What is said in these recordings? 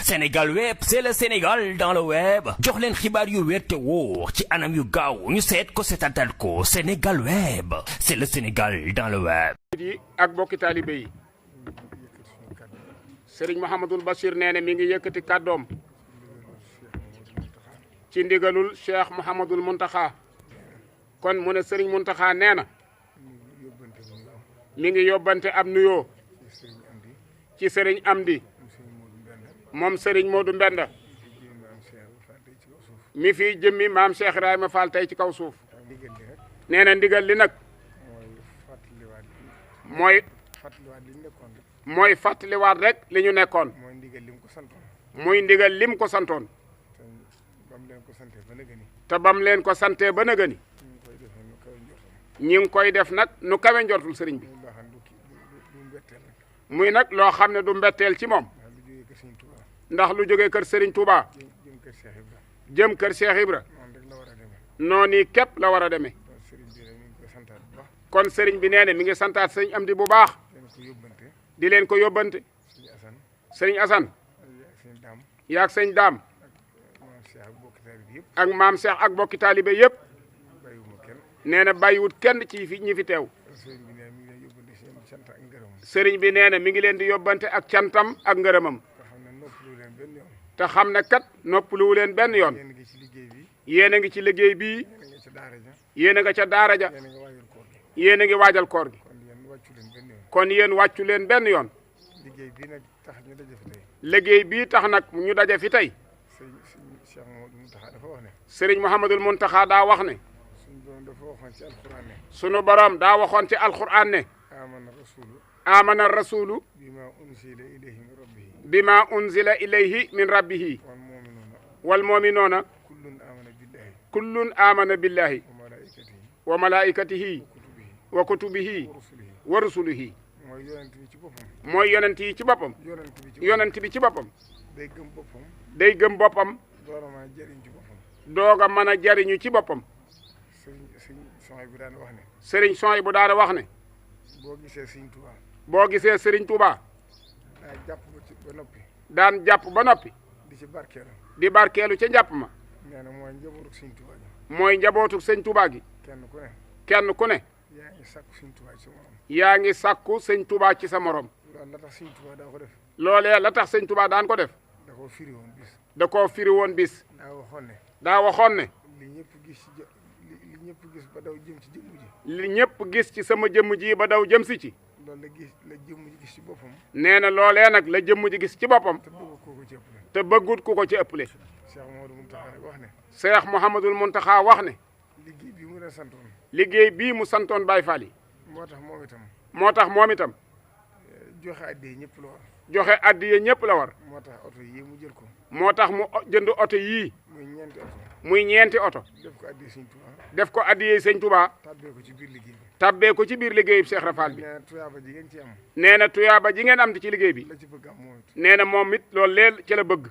Sénégal web c'est le Sénégal dans le web jox leen xibaar yu wér te wóor ci anam yu gaaw ñu seet ko seetatal ko Sénégal web c'est le Sénégal dans le web. yi ak bokki taalibe yi Serigne Mouhamadoul Bachir nee na mi ngi yëkkati kàddoom ci ndigalul Cheikh Mouhamadoul Mountakha kon mu ne Serigne Mountakha nee na mi ngi yóbbante ab nuyoo ci Serigne Amdi moom Serigne Modou Mbenda mi fi jëmmi maam Cheikh Ibrahima Fall tey ci kaw suuf nee na ndigal li nag mooy fàttaliwaat rek li ñu nekkoon muy ndigal lim ko santoon te bam leen ko santee ba nëgëni ñi ngi koy def nag nu kawe njortul sëriñ bi muy nag loo xam ne du mbetteel ci moom ndax lu jógee kër Serigne Touba jëm kër Cheikh Ibra noonu képp la war a demee kon Serigne bi nee na mi ngi santaat sëñ Amdi bu baax di leen ko yóbbante sëñ Assane yaag sëñ Daam ak maam Cheikh ak bokki taalibe yëpp nee na bàyyiwut kenn ci fi ñi fi teew Serigne bi nee na mi ngi leen di yóbbante ak cantam ak ngërëmam te xam ne kat noppaluwu leen benn yoon yéen a ngi ci liggéey bii yéen a nga ca daara ja yéen a ngi waajal koor gi kon yéen wàccu leen benn yoon liggéey bii tax nag ñu daje fi tey Serigne Mouhamadoul Mountakha daa wax ne sunu borom daa waxoon ci alquran ne amana rasulu bima unzila ilayhi min rabbihi wal mu'minuna kullun amana billahi wa malaikatihi wa kutubihi wa rusulihi mooy yonent yi ci boppam yonent bi ci boppam day gëm boppam doog a mën a jariñu ci boppam Serigne Soy bu daana wax ne boo gisee Serigne Touba daan jàpp ba noppi di barkeelu ca njàpp ma mooy njabootu sëñ Touba gi kenn ku ne yaa ngi sàkku sëñ Touba ci sa morom loolee la tax sëñ Touba daan ko def da koo firi woon bis daa waxoon ne li ñëpp gis ci sama jëmm ji ba daw jëm si ci nee na loolee nag la jëmm ji gis ci boppam te bëggut ku ko ci ëpple Cheikh Mouhamadoul Mountakha wax ne liggéey bii mu santoon Baye Fall yi moo tax moom itam joxe addiya ñëpp la war moo tax mu jënd oto yii muy ñeenti oto def ko addiya sëñ Touba tabbee ko ci biir liggéeyu Cheikh Rafal bi nee na tuyaaba ji ngeen am ci liggéey bi nee na moom it loolu leel ci la bëgg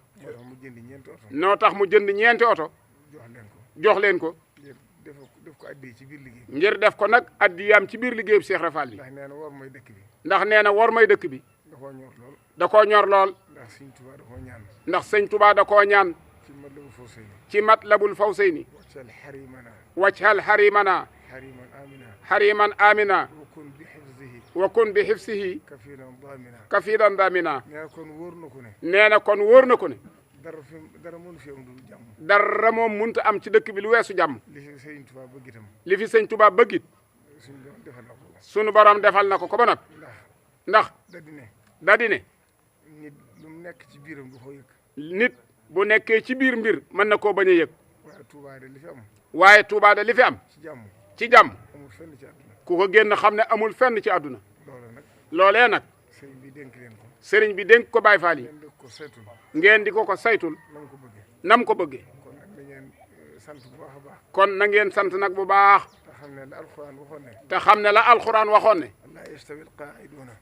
noo tax mu jënd ñeenti oto jox leen ko ngir def ko nag addiyaam ci biir liggéeyu Cheikh Rafal bi ndax nee na war may dëkk bi da koo ñor lool ndax sëñ Touba da koo ñaan ci Matlabul Fawzayni wajhal harimana hariman amina wa kun bi hifsihi kafiran damina nee na kon wóor na ko ne dara moom mënut a am ci dëkk bi lu weesu jàmm li fi sëñ Touba bëggit sunu borom defal na ko ko ba noppi ndax da di ne nit bu nekkee ci biir mbir mën na koo bañ a yëg waaye Touba de li fi am ci jàmm ku ko génn xam ne amul fenn ci àdduna loolee nag sëriñ bi dénk ko Baye Fall yi ngeen di ko saytul nam ko bëggee kon na ngeen sant nag bu baax te xam ne la alxuraan waxoon ne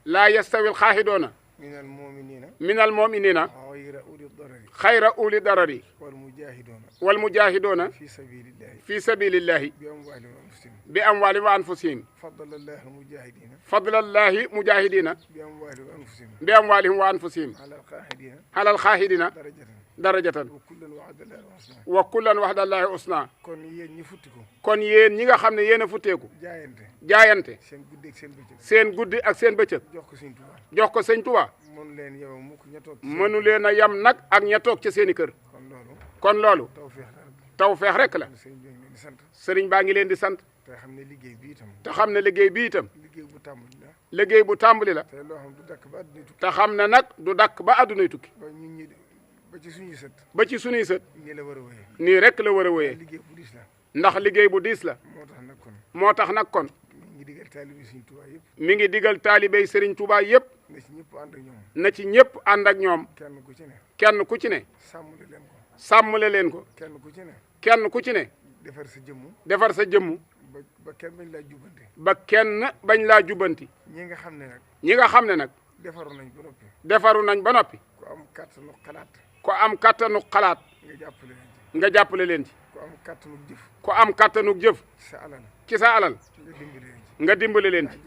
laa yastawi alqaa'iduuna minal mu'minina xayra uli darari wal mujahidoona fi sabilillahi bi amwaalihim wa anfusihim fadlallahi mujahidina bi amwaalihim wa anfusihim alal xaahidina darajatan wa kullan wa'dallaahi husnaa kon yéen ñi nga xam ne yéen a futteeku jaayante seen guddi ak seen bëccëg jox ko sëñ Tuubaa mënu leen a yam nag ak ña toog ca seen i kër kon loolu tawfeex rek la sëriñ baa ngi leen di sant te xam ne liggéey bi itam liggéey bu tàmbali la te xam ne nag du dakk ba àddunay tukki ba ci suñuy sët nii rek la war a wéyee ndax liggéey bu diis la moo tax nag kon mi ngi digal taalibey Sëriñ Tuubaa yëpp na ci ñëpp ànd ak ñoom kenn ku ci ne sàmmale leen ko kenn ku ci ne defar sa jëmm ba kenn bañ laa jubbanti ñi nga xam ne nag defaru nañ ba noppi ko am kattanu xalaat nga jàppale leen ci ko am kattanu jëf ci sa alal nga dimbale leen ci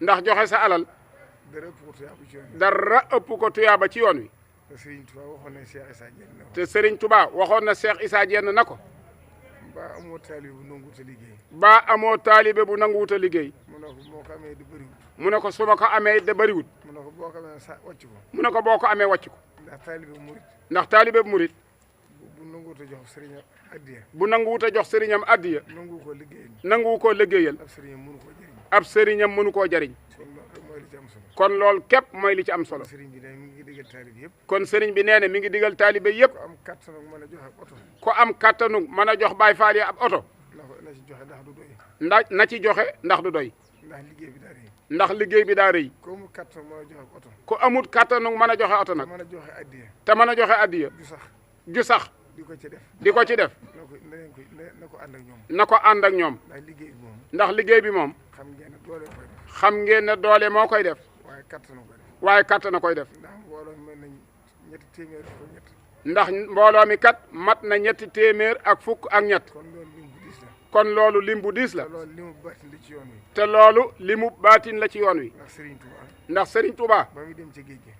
ndax joxe sa alal dara ëpp ko tuyaaba ci yoon wi te Serigne Touba waxoon na Cheikh Issa Diène na ko ba amoo taalibe bu nanguwut a liggéey mu ne ko su ma ko amee de bëriwut mu ne ko boo ko amee wàcc ko ndax taalibe bu murit bu nanguwut a jox sëriñam addiya nanguwu koo liggéeyal ab sëriñam mënu koo jariñ kon loolu képp mooy li ci am solo kon sëriñ bi nee na mi ngi digal taalibe yëpp ko am kattanu mën a jox Baay Faal yi ab oto na ci joxe ndax du doy ndax liggéey bi daa rëy ku amut kattanu mën a joxe oto nag te mën a joxe addiya ju sax di ko ci def na ko ànd ak ñoom ndax liggéey bi moom xam ngeen ne doole moo koy def waaye kattana koy def ndax mbooloo mi kat mat na 300 ak fukk ak ñett kon loolu lim bu diis la te loolu limu baatin la ci yoon wi ndax Serigne Touba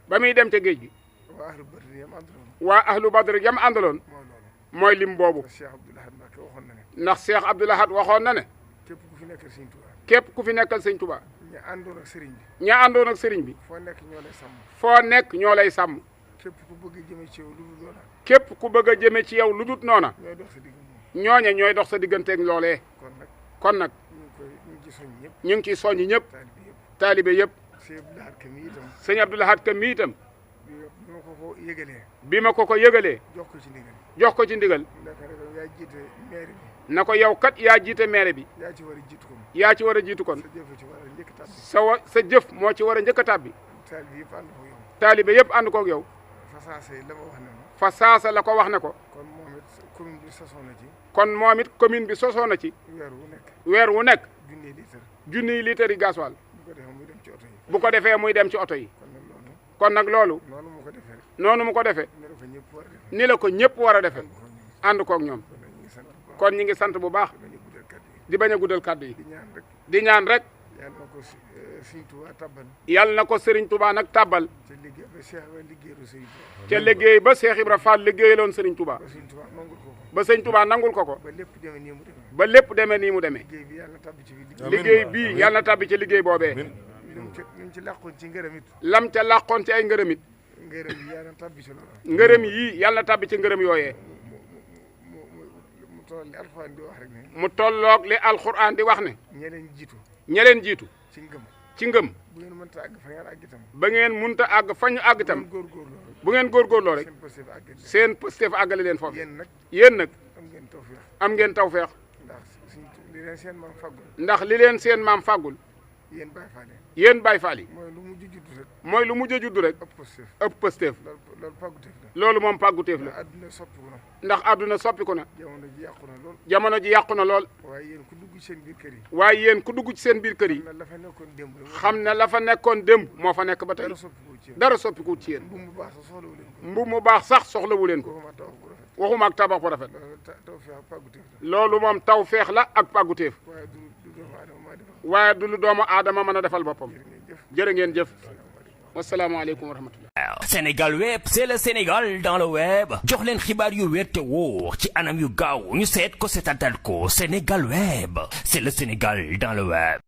ba muy dem ca géej gi waa ahlu badr yam àndaloon mooy lim boobu ndax Cheikh Abdoul Ahad waxoon na ne képp ku fi nekkal Serigne Touba ña àndoon ak sëriñ bi foo nekk ñoo lay sàmm képp ku bëgg a jëme ci yow lu dut noona ñooñe ñooy dox sa digganteeg loolee kon nag ñu ngi ciy soññi ñëpp taalibe yëpp sëñ Abdoul Ahad Ka mi itam bi ma ko yëgalee jox ko ci ndigal na ko yow kat yaa jiite maire bi yaa ci war a jiitu kon sa jëf moo ci war a njëkk a tàbbi taalibe yëpp ànd koog yow fa saasa la ko wax ne ko kon moom it commune bi sosoo na ci weer wu nekk junniy litre yi gasoil bu ko defee muy dem ci oto yi kon nag loolu noonu mu ko defee ni la ko ñëpp war a defee ànd koog ñoom kon ñi ngi sant bu baax di bañ a guddal kàddu yi di ñaan rek yàlla na ko Serigne Touba nag tàbbal ca liggéey ba Cheikh Ibra Fall liggéeyaloon Serigne Touba ba Serigne Touba nangul ko ba lépp demee nii mu demee liggéey bii yàlla na tàbbi ci liggéey boobee lam ca làqoon ci ay ngërëm it ngërëm yii yàlla na tàbbi ci ngërëm yooyee mu tolloog li alxuraan di wax ne ña leen jiitu ci ngëm ba ngeen mënta àgg fa ñu àgg itam bu ngeen góorgóorloo rek seen pësteef àggale leen foofu yéen nag am ngeen tawfeex ndax li leen seen maam fàggul yéen Baye Fall yi mooy lu mujj judd rek. ëpp Pastef loolu pàgguteef la. loolu moom pàgguteef la. adduna soppiku na. ndax adduna soppiku na. jamono ji yàqu na lool. jamono ji yàqu na lool. waaye yéen ku dugg ci seen biir kër yi. waaye yéen ku dugg ci seen biir kër yi. xam ne la fa nekkoon démb moo fa nekk ba tey. dara soppiku ci yéen. mbubb mu baax sax soxlawu leen ko. waxuma ak tabax bu rafet. loolu moom taw feex la ak pàgguteef. waaye du lu doomu aadama mën a defal boppam. jërë ngeen jëf. wasalaamaaleykum wa rahmatullah. Sénégal web c'est le Sénégal dans le web jox leen xibaar yu wér te wóor ci anam yu gaaw ñu seet ko seetaanal ko Sénégal web c'est le Sénégal dans le web.